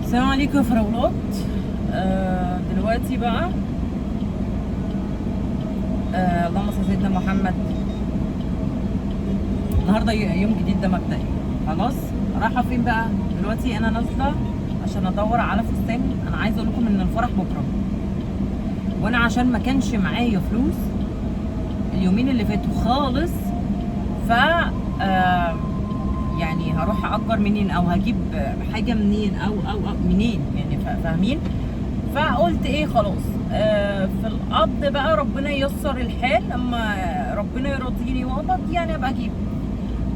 السلام عليكم يا فراولات. دلوقتي بقى اللهم صل على سيدنا محمد. النهارده يوم جديد، ده مبدئي خلاص. رايحة فين بقى دلوقتي؟ انا نازله عشان ادور على فستان. انا عايزه اقول لكم ان الفرح بكره، وانا عشان ما كانش معايا فلوس اليومين اللي فاتوا خالص، ف يعني هروح اجر منين او هجيب حاجة منين او او, أو منين يعني، فاهمين؟ فقلت ايه خلاص، في القبض بقى ربنا ييسر الحال، لما ربنا يرضيني واقبض يعني ابقى اجيب.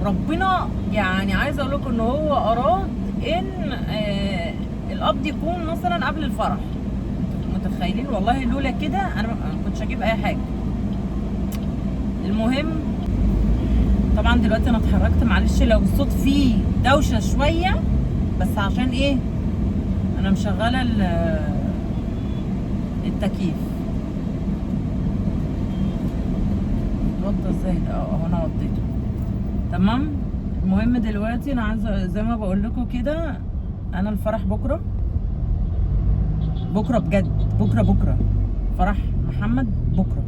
ربنا يعني عايزه اقول لكم ان هو اراد ان القبض يكون مثلا قبل الفرح. متخيلين؟ والله لولا كده انا ما كنتش هجيب اي حاجة. المهم طبعا دلوقتي انا اتحركت، معلش لو الصوت فيه دوشه شوية، بس عشان ايه انا مشغله التكييف. اتوضى ازاي ده؟ اهو انا وضيته تمام. المهم دلوقتي انا عايزه زي ما بقول لكم كده، انا الفرح بكره، بكره بجد، بكره بكره فرح محمد بكره.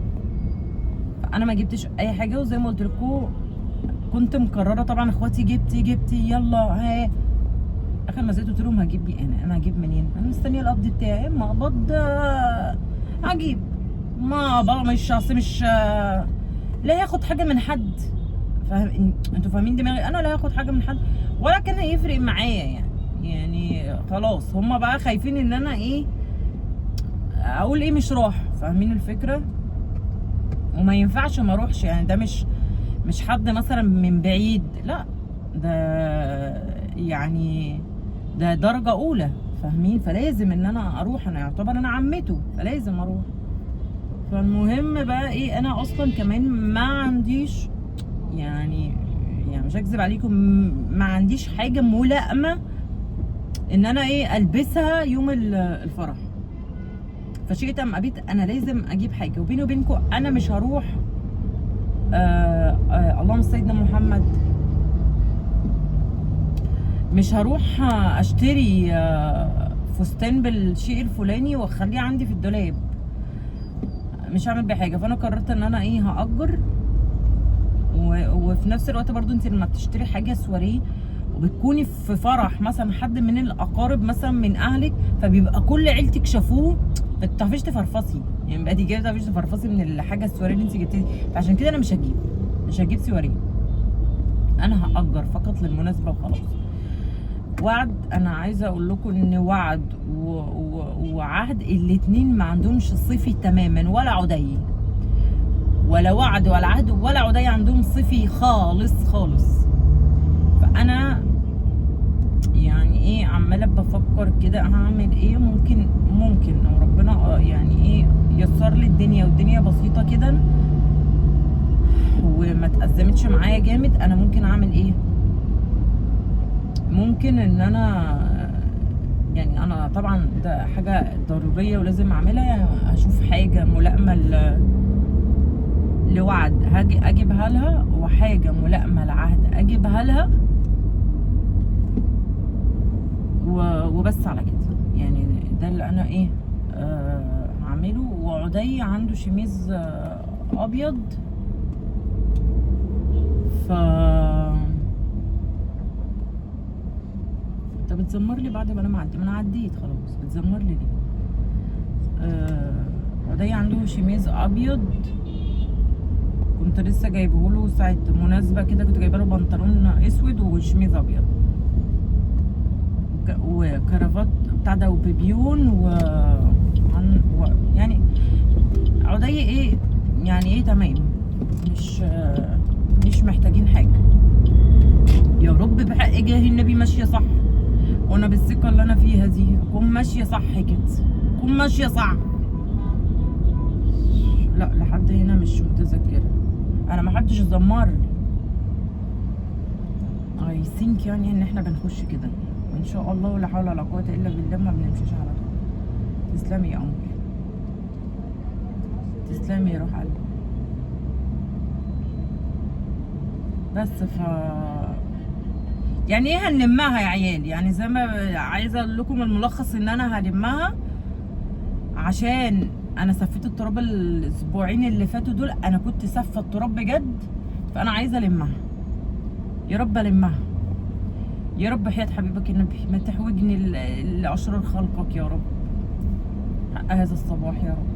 فانا ما جبتش اي حاجة، وزي ما قلت لكم كنت مقررة طبعا اخواتي جبتي جبتي يلا ها. اخر ما زهقت قلت لهم هجيب لي انا هجيب منين؟ انا مستنيه القبض بتاعي، ما اقبض هجيب، ما بقى مش اصل مش لا هاخد حاجة من حد. فاهم؟ انتوا فاهمين دماغي؟ انا لا هاخد حاجة من حد ولا كان هيفرق معايا يعني خلاص. هما بقى خايفين ان انا ايه اقول ايه مش راح، فاهمين الفكرة؟ وما ينفعش ما اروحش يعني، ده مش حد مثلا من بعيد، لا ده يعني ده درجة أولى، فاهمين؟ فلازم إن أنا أروح، أنا يعتبر أنا عمته فلازم أروح. فالمهم بقى إيه، أنا أصلا كمان ما عنديش يعني مش هكذب عليكم، ما عنديش حاجة ملائمة إن أنا إيه ألبسها يوم الفرح. فشئت أم أبيت أنا لازم أجيب حاجة. وبيني وبينكم أنا مش هروح اللهم سيدنا محمد، مش هروح اشتري فستان بالشيء الفلاني واخليه عندي في الدولاب، مش هعمل بيه حاجة. فانا قررت ان انا ايه هاجر، وفي نفس الوقت برضو انت لما بتشتري حاجة سواريه وبتكوني في فرح مثلا حد من الاقارب مثلا من اهلك، فبيبقى كل عيلتك شافوه، ما بتعرفيش تفرفصي يعني، بقى دي جاية ما بتعرفيش تفرفصي من الحاجة السواريه اللي انت جبتيها. فعشان كده انا مش هجيب سواريه، انا هاجر فقط للمناسبه وخلاص. وعد، انا عايزه اقول لكم ان وعد وعهد الاتنين ما عندهمش صيفي تماما، ولا عدي، ولا وعد ولا عهد ولا عدي عندهم صيفي خالص خالص. فانا يعني ايه عماله بفكر كده هعمل ايه. ممكن لو ربنا يعني ايه يسر لي الدنيا والدنيا بسيطة كده وما تأزمتش معايا جامد، انا ممكن اعمل ايه؟ ممكن ان انا يعني انا طبعا ده حاجة ضرورية ولازم اعملها، اشوف حاجة ملائمه لوعد هاجي اجيبها لها، وحاجه ملائمه لعهد اجيبها لها، وبس على كده يعني. ده اللي انا ايه هعمله. وعدي عنده شميز ابيض، ف انت بتزمر لي بعد ما انا معدي، ما انا عديت خلاص، بتزمر لي ليه؟ عدي عنده شميز ابيض كنت لسه جايبه له ساعة مناسبة كده، كنت جايبه له بنطلون اسود وشميز ابيض وكرافات بتاع ده وبيبيون يعني عدي ايه يعني ايه تمام، مش محتاجين حاجة. يا رب بحق جاه النبي ماشية صح، وانا بالثقة اللي انا فيها دي اكون ماشية صح كده، اكون ماشية صح. لا لحد هنا مش متذكرة انا، ما حدش زمر لي. I think يعني ان احنا بنخش كده وان شاء الله، ولا حول ولا قوة الا بالله، ما بنمشيش على طول. تسلمي يا قمر، تسلمي يا روح قلبي. بس ف يعني ايه هنلمها يا عيال؟ يعني زي ما عايزه اقول لكم الملخص ان انا هلمها، عشان انا سفيت التراب الاسبوعين اللي فاتوا دول، انا كنت سفه التراب بجد، فانا عايزه المها. يا رب المها يا رب، حياة حبيبك النبي ما تحوجني لاشرار خلقك يا رب، حق هذا الصباح يا رب.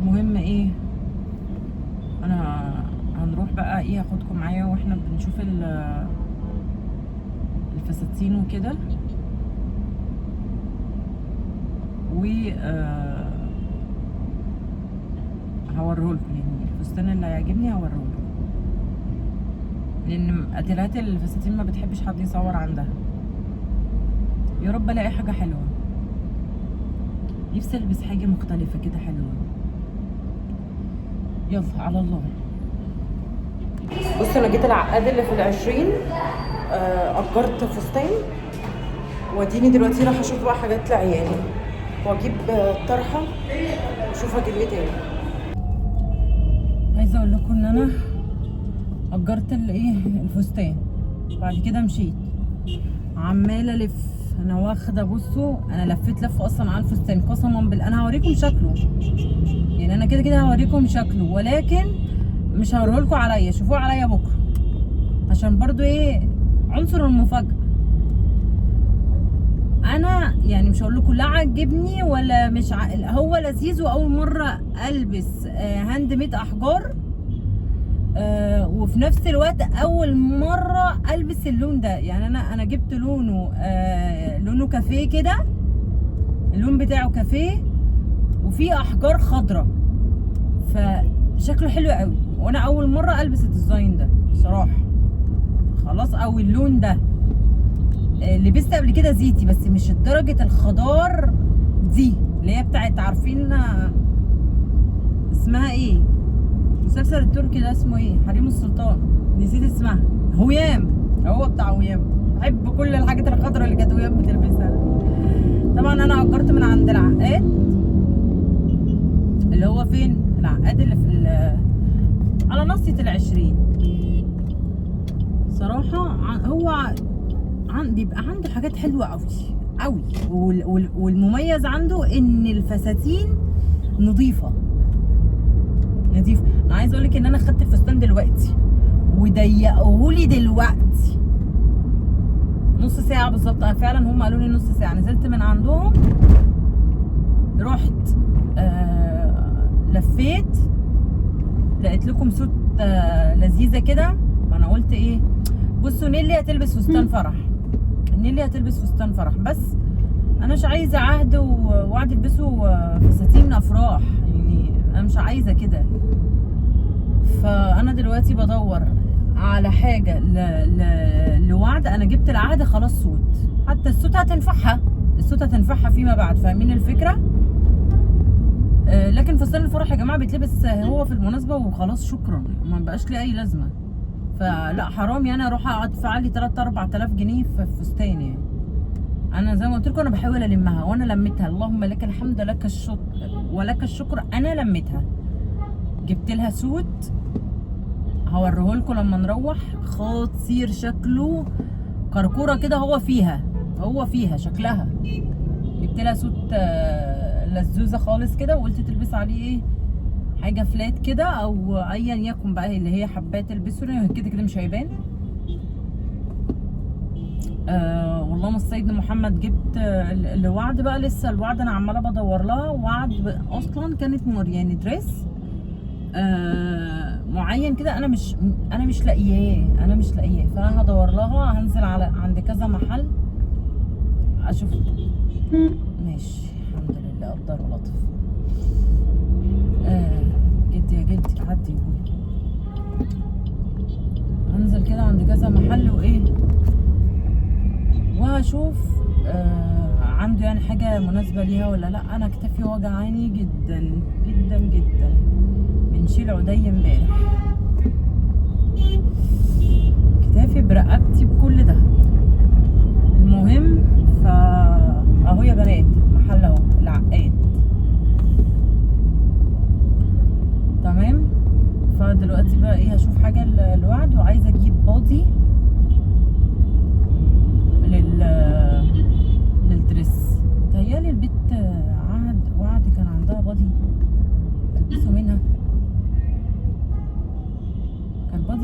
المهم ايه، انا هنروح بقى ايه، هاخدكم معايا واحنا بنشوف الفساتين وكده، و هوريهولكم يعني الفستان اللي هيعجبني هوريهولكم، لان قتلات الفساتين ما بتحبش حد يصور عندها. يا رب الاقي حاجة حلوة، نفسي البس حاجة مختلفة كده حلوة. يلا على الله. بصوا انا جيت العقاد اللي في 20، اجرت فستان، واديني دلوقتي راح اشوف بقى حاجات لعيالي، واجيب طرحه واشوف اجيب ايه تاني. عايزه اقول لكم ان انا اجرت الايه الفستان، بعد كده مشيت عماله الف، انا واخده بصوا انا لفيت لفه اصلا على الفستان قسما بالله. انا هوريكم شكله، يعني انا كده كده هوريكم شكله، ولكن مش هوريهولكم عليا، شوفوه عليا بكره عشان برضو ايه عنصر المفاجأة. انا يعني مش هقول لكم لا عجبني ولا مش هو لذيذ، واول مرة البس hand made احجار، وفي نفس الوقت اول مرة البس اللون ده. يعني انا جبت لونه لونه كافيه كده، اللون بتاعه كافيه وفيه احجار خضراء، فشكله حلو قوي، وانا اول مرة البس ال design ده بصراحة خلاص، او اللون ده. لبست قبل كده زيتي بس مش درجه الخضار دي اللي هي بتاعت، عارفين اسمها ايه المسلسل التركي ده اسمه ايه، حريم السلطان، نسيت اسمها، هيام، هو بتاع هيام. بحب كل الحاجات الخضراء اللي كانت هيام بتلبسها. طبعا انا اجرت من عند العقاد اللي هو فين، العقاد اللي في على ناصية 20. صراحة هو بيبقى عنده حاجات حلوة قوي قوي، والمميز عنده ان الفساتين نظيفة نظيف. انا عايزه اقولك ان انا خدت الفستان دلوقتي وضيقوهولي دلوقتي نص ساعة بالظبط، انا فعلا هم قالوا لي نص ساعة. نزلت من عندهم رحت لفيت، لقيت لكم suit لذيذة كده. ما انا قلت ايه، بصوا نيلي هتلبس فستان فرح، نيلي هتلبس فستان فرح، بس انا مش عايزه عهد ووعد يلبسوا فساتين افراح، يعني انا مش عايزه كده. فانا دلوقتي بدور على حاجة لوعد. انا جبت العهد خلاص suit، حتى ال suit هتنفعها، ال suit هتنفعها فيما بعد، فاهمين الفكرة؟ لكن فستان الفرح يا جماعة بيتلبس هو في المناسبة وخلاص، شكرا، ما بقاش ليه اي لازمه. فلا حرام يعني اروح ادفع لي 3 4000 جنيه في فستان. يعني انا زي ما قلت لكم انا بحاول المها، وانا لميتها، اللهم لك الحمد لك الشكر ولك الشكر، انا لميتها. جبت لها suit هوريهولكم لما نروح، خطير شكله، كركوره كده، هو فيها، هو فيها شكلها. جبت لها suit لزوزه خالص كده، وقلت تلبس عليه ايه، حاجة flat كده او ايا يكن بقى اللي هي حباه تلبسه، لان كده كده مش هيبان. والله ما السيد محمد. جبت الوعد بقى، لسه الوعد انا عماله بدور لها. وعد اصلا كانت يعني dress معين كده، انا مش لاقياه، انا مش لاقياه، فانا هدور لها، هنزل على عند كذا محل اشوف. ماشي الحمد لله، قدر ولطف. جدي يا جدي عدي يقول هنزل كده عند كذا محل وايه، وهشوف عنده يعني حاجة مناسبة ليها ولا لا. انا كتفي وجعاني جدا جدا جدا من شيل عدي امبارح، كتافي برقبتي بكل ده. المهم فا اهو يا بنات محل اهو العقاد، تمام. فدلوقتي بقى ايه، هشوف حاجة لوعد، وعايزة اجيب body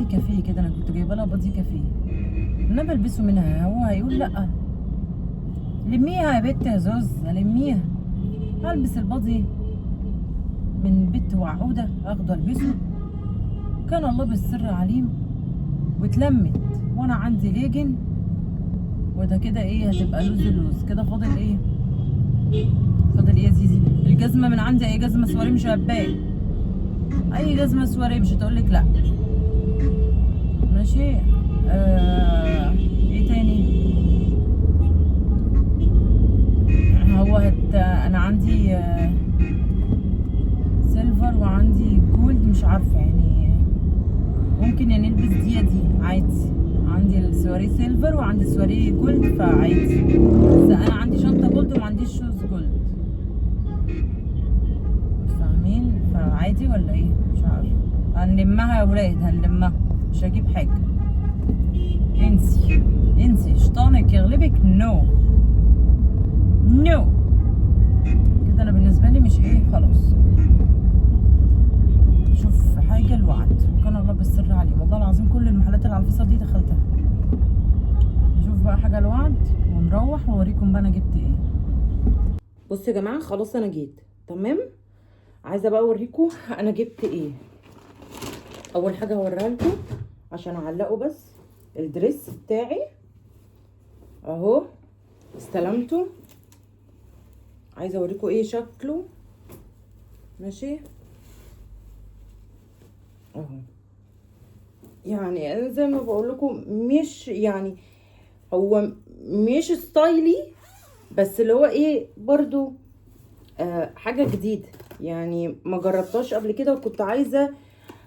body كافيه كده، انا كنت جايبه لها body كافيه، انا بلبسه منها، هو هيقول لا. لميها يا بت يا زوز، لميها. هلبس ال body من بت وعوده، اخده البسه. كان الله بالسر عليم. واتلمت، وانا عندي ليجن، وده كده ايه، هتبقى لوز لوز كده. فاضل ايه؟ فاضل ايه يا زيزي؟ الجزمة من عندي، اي جزمه سواري مش هتبان، اي جزمه سواري مش هتقولك لا. ماشي. ايه تاني؟ هو انا عندي silver وعندي gold، مش عارفه يعني ممكن يعني نلبس دي دي عادي. عندي السواري silver وعندي السواري gold، فعادي. بس انا عندي شنطه gold وما عنديش shoes gold، فاهمين؟ فعادي ولا ايه؟ مش عارفه. هنلمها يا ولاد، هنلمها، مش هجيب حاجة. انسي انسي، شيطانك يغلبك. no no كده انا بالنسبة لي مش ايه، خلاص. شوف حاجة الوعد، وكان الله بالسر عليه. والله العظيم كل المحلات اللي على الفيصل دي دخلتها. نشوف بقى حاجة الوعد ونروح واوريكم بقى انا جبت ايه. بصوا يا جماعة، خلاص انا جيت تمام. عايزه بقى اوريكم انا جبت ايه. اول حاجة هوريها لكم عشان اعلقه بس، ال dress بتاعي اهو استلمته. عايزه اوريكم ايه شكله. ماشي اهو. يعني انا زي ما بقول لكم، مش يعني هو مش style ي، بس اللي هو ايه برضو حاجة جديدة، يعني ما جربتهاش قبل كده، وكنت عايزه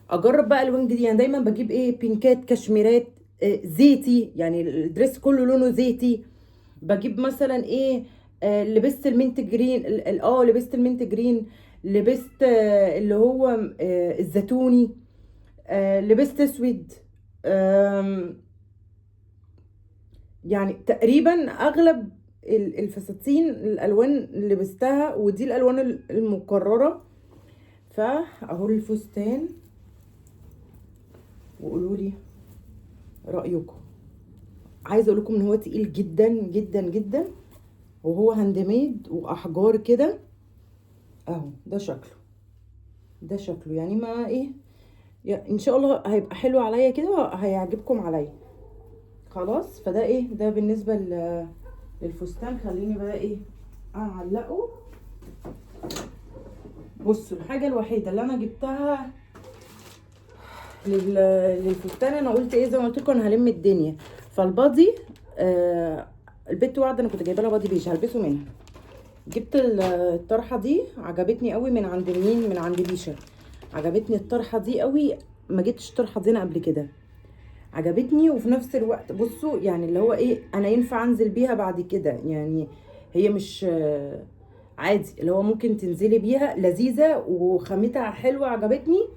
اجرب بقى الوان جديدة. يعني دايما بجيب ايه، بينكات، كشميرات، زيتي، يعني ال dress كله لونه زيتي. بجيب مثلا ايه، لبست ال mint green، لبست ال mint green، لبست اللي هو الزيتوني، لبست اسود. يعني تقريبا اغلب الفساتين الالوان اللي لبستها، ودي الالوان المكرره. فاهو الفستان، وقولوا لي رايكم. عايزه اقول لكم ان هو تقيل جدا جدا جدا، وهو handmade واحجار كده اهو. ده شكله، ده شكله يعني ما ايه، ان شاء الله هيبقى حلو عليا كده وهيعجبكم عليا. خلاص، فده ايه، ده بالنسبة للفستان. خليني بقى ايه اعلقه. بصوا، الحاجة الوحيدة اللي انا جبتها للفستان، انا قلت ايه، زي ما قلت لكم انا هلم الدنيا. فال body البت وعد انا كنت جايبه لها body بيج هلبسه منها. جبت الطرحة دي، عجبتني قوي. من عند مين؟ من عند بيشه. عجبتني الطرحة دي قوي، ما جبتش الطرحة دي انا قبل كده، عجبتني. وفي نفس الوقت بصوا يعني اللي هو ايه، انا ينفع انزل بيها بعد كده، يعني هي مش عادي، اللي هو ممكن تنزلي بيها، لذيذة وخامتها حلوة، عجبتني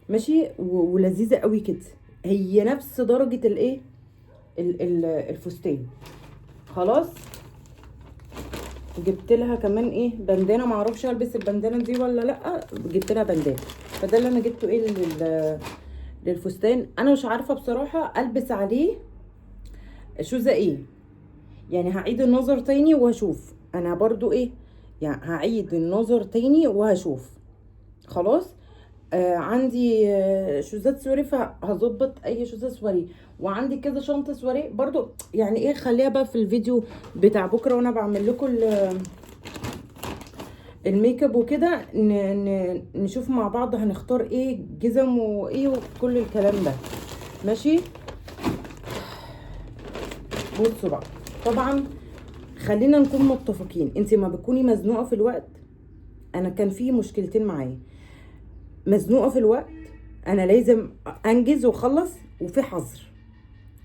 ماشي، ولذيذه قوي كده. هي نفس درجه الايه الفستان. خلاص، جبت لها كمان ايه بندانه، معرفش البس البندانه دي ولا لا، جبت لها بندانه. فده اللي انا جبته ايه للفستان. انا مش عارفه بصراحة البس عليه شوزه ايه، يعني هعيد النظر تاني وهشوف. انا برضو ايه يعني هعيد النظر تاني وهشوف. خلاص، عندي شوزات سواري، فهظبط اي شوزات سواري، وعندي كذا شنطه سواري برضو. يعني ايه، خليها بقى في الفيديو بتاع بكره وانا بعمل لكم الميك اب وكده، نشوف مع بعض هنختار ايه جزم وايه وكل الكلام ده. ماشي. بصوا بقى، طبعا خلينا نكون متفقين، انت ما بتكوني مزنوقه في الوقت. انا كان في مشكلتين معايا، مزنوقه في الوقت، انا لازم انجز واخلص، وفي حظر،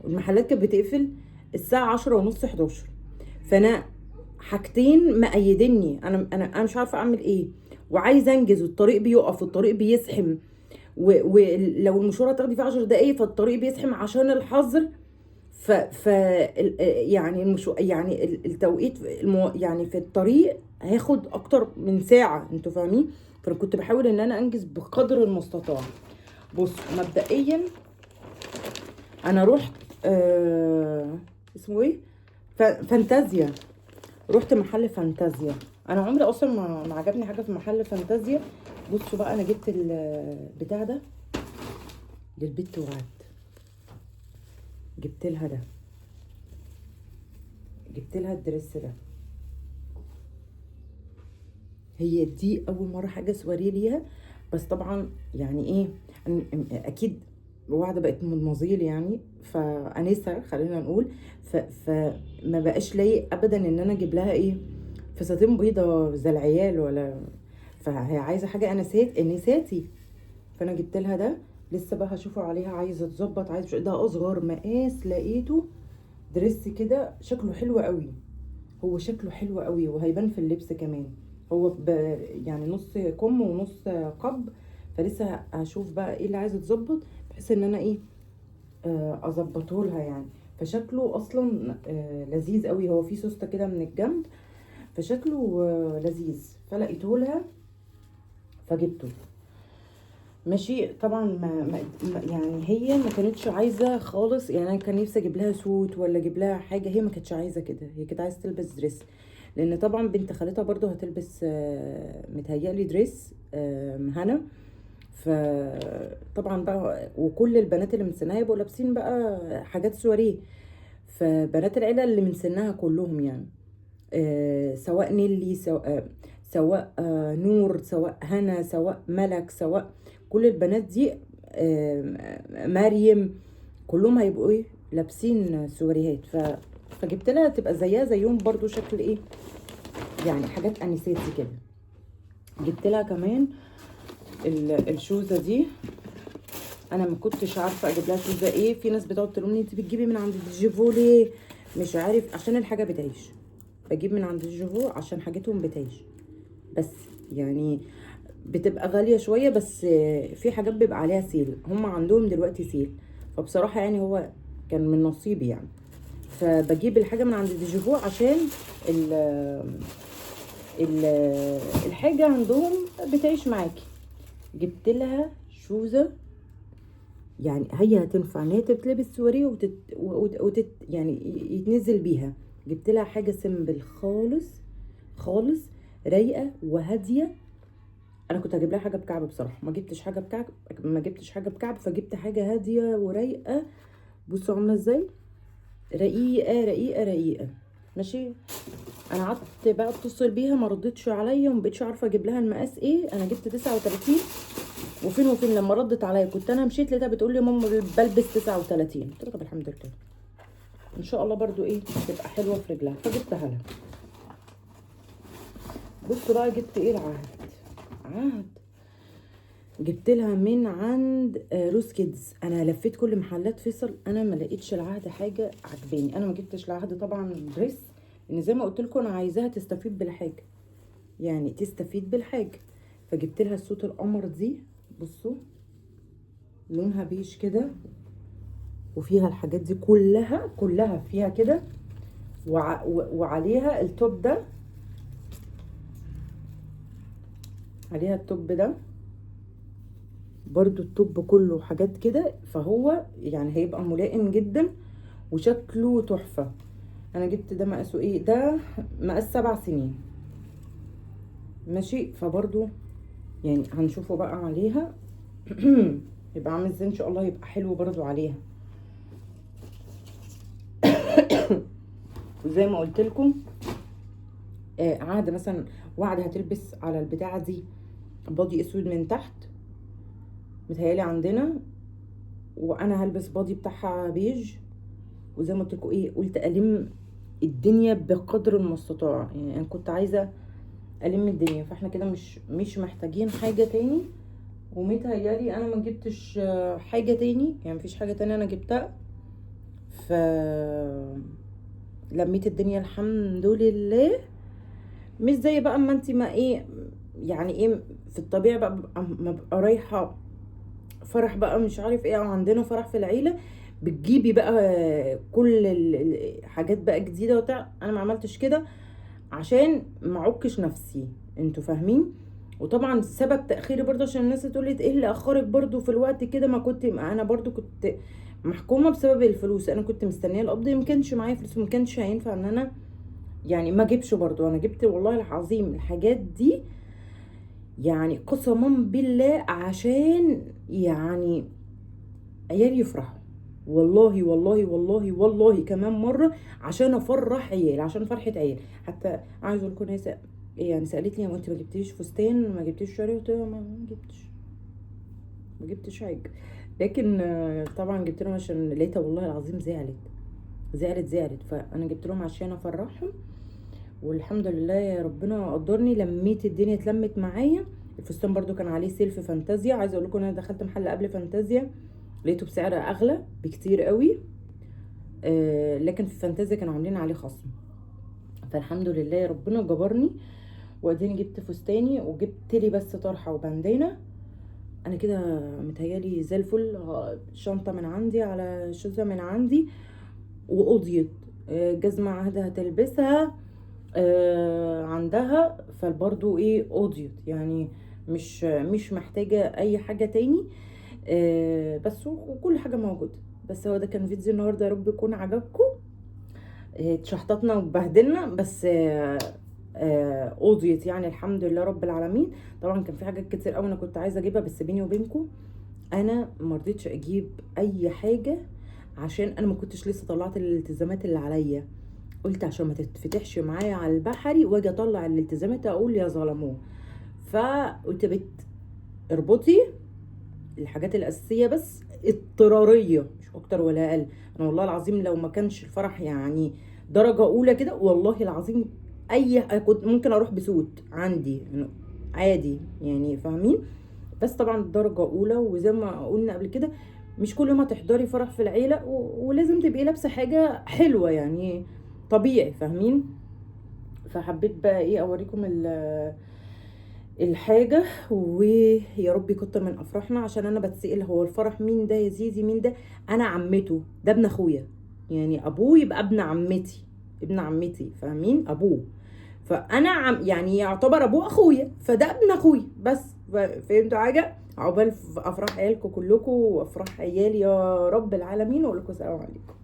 والمحلات كانت بتقفل الساعة 10:30 11، فانا حاجتين مقيدني، انا مش عارفه اعمل ايه، وعايزه انجز، والطريق بيقف والطريق بيزحم، ولو المشوار هتاخدي فيه 10 دقايق فالطريق بيزحم عشان الحظر. ف ف يعني المشو يعني التوقيت يعني في الطريق هياخد اكتر من ساعة، انتوا فاهمين؟ فانا كنت بحاول ان انا انجز بقدر المستطاع. بصوا مبدئيا انا رحت اسمه ايه، فانتازيا. رحت محل فانتازيا. انا عمري اصلا ما عجبني حاجة في محل فانتازيا. بصوا بقى، انا جبت البتاع ده للبت وعد، جبت لها ده، جبت لها الدرس ده. هي دي اول مرة حاجة سواريه ليها، بس طبعا يعني ايه، اكيد واحدة بقت مدمزيل يعني، فانسه خلينا نقول، فما بقاش لايق ابدا ان انا اجيب لها ايه، فساتين بيضة زي العيال ولا، فهي عايزه حاجة انسات انساتي، فانا جبت لها ده. لسه بقى هشوفه عليها، عايزه تظبط، عايزه ده اصغر مقاس لقيته، دريس كده شكله حلو قوي، هو شكله حلو قوي وهيبان في اللبس كمان. هو يعني نص كم ونص قب، فلسه هشوف بقى ايه اللي عايزه تظبط، بحيث ان انا ايه، اظبطه لها يعني. فشكله اصلا لذيذ قوي، هو فيه سوسته كده من الجنب، فشكله لذيذ، فلقيته لها فجبته. ماشي. طبعا ما يعني هي ما كانتش عايزه خالص، يعني انا كان نفسي اجيب لها suit ولا اجيب لها حاجة، هي ما كانتش عايزه كده، هي كانت عايزه تلبس dress، لان طبعا بنت خالتها برضو هتلبس متهيألي dress هنا. فطبعا بقى وكل البنات اللي من سنها يبقوا لابسين بقى حاجات سواريه، فبنات العيلة اللي من سنها كلهم يعني، سواء نيلي، سواء نور، سواء هنا، سواء ملك، سواء كل البنات دي، مريم، كلهم هيبقوا ايه، لابسين سواريهات. فجبت لها تبقى زيها زيهم برضو، شكل ايه يعني، حاجات انساتي كده. جبت لها كمان الشوزه دي، انا ما كنتش عارفه اجيب لها شوزه ايه. في ناس بتقعد تقول لي انت بتجيبي من عند ديجيفو ليه، مش عارف، عشان الحاجة بتعيش. بجيب من عند ديجيفو عشان حاجتهم بتعيش، بس يعني بتبقى غالية شوية، بس في حاجات بيبقى عليها sale، هم عندهم دلوقتي sale، فبصراحة يعني هو كان من نصيبي يعني. فبجيب الحاجة من عند ديجيفو عشان الحاجة عندهم بتعيش معاكي. جبت لها شوزه، يعني هي هتنفع ان هي تتلبس سواريه يعني يتنزل بيها. جبت لها حاجة simple خالص خالص، رايقة وهاديه. انا كنت هجيب لها حاجة بكعب بصراحة، ما جبتش حاجة بكعب، ما جبتش حاجة بكعب، فجبت حاجة هادية ورايقه. بصوا عامله ازاي، رقيقه رقيقه رقيقه. ماشي. انا قعدت بقى اتصل بيها، ما ردتش عليا، وما بقتش عارفه اجيب لها المقاس ايه. انا جبت 39، وفين وفين لما ردت عليا، كنت انا مشيت لقيتها بتقول لي ماما بلبس 39. قلت لها طب الحمد لله، ان شاء الله برضو ايه تبقى حلوة في رجلها، فجبتها لها. بصوا بقى جبت ايه العهد. عهد جبت لها من عند روز كيدز. انا لفيت كل محلات فيصل، انا ما لقيتش العهد حاجة عجباني. انا ما جبتش العهد طبعا dress، لان زي ما قلت لكم انا عايزاها تستفيد بالحاجة، يعني تستفيد بالحاجة. فجبت لها ال suit القمر دي، بصوا لونها بيج كده، وفيها الحاجات دي كلها كلها فيها كده، وعليها ال top ده، عليها ال top ده برضو، ال top كله حاجات كده، فهو يعني هيبقى ملائم جدا وشكله تحفة. انا جبت ده مقاسه ايه، ده مقاس 7 سنين. ماشي. فبرضو يعني هنشوفه بقى عليها يبقى عامل ازاي، ان شاء الله يبقى حلو برضو عليها. وزي ما قلت لكم، عهد مثلا، وعد هتلبس على البتاعه دي body اسود من تحت متهيالي عندنا، وانا هلبس body بتاعها بيج. وزي ما قلت لكم ايه، قلت الم الدنيا بقدر المستطاع، يعني انا كنت عايزه الم الدنيا، فاحنا كده مش محتاجين حاجة تاني. ومتهيالي انا ما جبتش حاجة تاني، يعني مفيش حاجة تانية انا جبتها، ف لميت الدنيا الحمد لله. مش زي بقى اما انت ما ايه يعني ايه في الطبيعي بقى، ما ببقى رايحة فرح بقى مش عارف ايه، او عندنا فرح في العيلة، بتجيبي بقى كل الحاجات بقى جديدة وبتاع. انا ما عملتش كده عشان ما اعكش نفسي، انتوا فاهمين. وطبعا سبب تاخيري برضه عشان الناس تقول لي ايه اللي اخرك برضه في الوقت كده، ما كنت انا برضه كنت محكومة بسبب الفلوس. انا كنت مستنيه القبض، ما كانش معايا فلوس وما كانش هينفع ان انا يعني ما اجيبش. برضو انا جبت والله العظيم الحاجات دي يعني قسما بالله عشان يعني عيالي يفرحوا، والله والله والله والله كمان مرة عشان افرح عيال، عشان فرحه عيال. حتى عايز اقول لكم ناس يعني سالتني هو انت ما جبتيش فستان، ما جبتيش شاري؟ قلت لها ما جبتش حاجة. لكن طبعا جبت لهم عشان لقيتها والله العظيم زعلت زعلت زعلت، فانا جبت لهم عشان افرحهم. والحمد لله يا ربنا قدرني، لميت الدنيا اتلمت معايا. الفستان برضو كان عليه sale في فانتازيا، عايزه اقول لكم انا دخلت محل قبل فانتازيا لقيته بسعر اغلى بكتير قوي، لكن في فانتازيا كانوا عاملين عليه خصم. فالحمد لله ربنا جبرني واديني جبت فستاني، وجبت لي بس طرحه وبندانه. انا كده متهيالي زي الفل، شنطه من عندي على شوزه من عندي وقضيت، جزمه عهدها هتلبسها عندها، فبرضو ايه قضيت، يعني مش محتاجه اي حاجة تاني، بس وكل حاجة موجودة. بس هو ده كان فيديو النهارده، يا رب يكون عجبكم. اتشحططنا واتبهدلنا، بس قضيت يعني الحمد لله رب العالمين. طبعا كان في حاجات كتير قوي انا كنت عايزه اجيبها، بس بيني وبينكم انا ما رضيتش اجيب اي حاجة عشان انا ما كنتش لسه طلعت الالتزامات اللي عليا. قلت عشان ما تتفتحش معايا على البحري واجي اطلع الالتزامات اقول يا ظلموه. فقلت يا بت اربطي الحاجات الاساسية بس اضطراريه، مش اكتر ولا اقل. انا والله العظيم لو ما كانش الفرح يعني درجه اولى كده، والله العظيم اي كنت ممكن اروح بسوت عندي عادي يعني، فاهمين؟ بس طبعا درجه اولى، وزي ما قلنا قبل كده مش كل يوم هتحضري فرح في العيلة، ولازم تبقي لابسه حاجة حلوة يعني طبيعي، فاهمين؟ فحبيت بقى ايه اوريكم الحاجة، ويا رب يكتر من افراحنا. عشان انا بتسال هو الفرح مين ده يا زيزي، مين ده؟ انا عمته، ده ابن اخويا، يعني ابوه يبقى ابن عمتي، ابن عمتي، فاهمين؟ ابوه، فانا عم يعني يعتبر ابوه اخويا، فده ابن اخويا بس. فهمتوا حاجة؟ عقبال افراح عيالكم كلكم وافراح عيالي يا رب العالمين. واقول لكم سلام عليكم.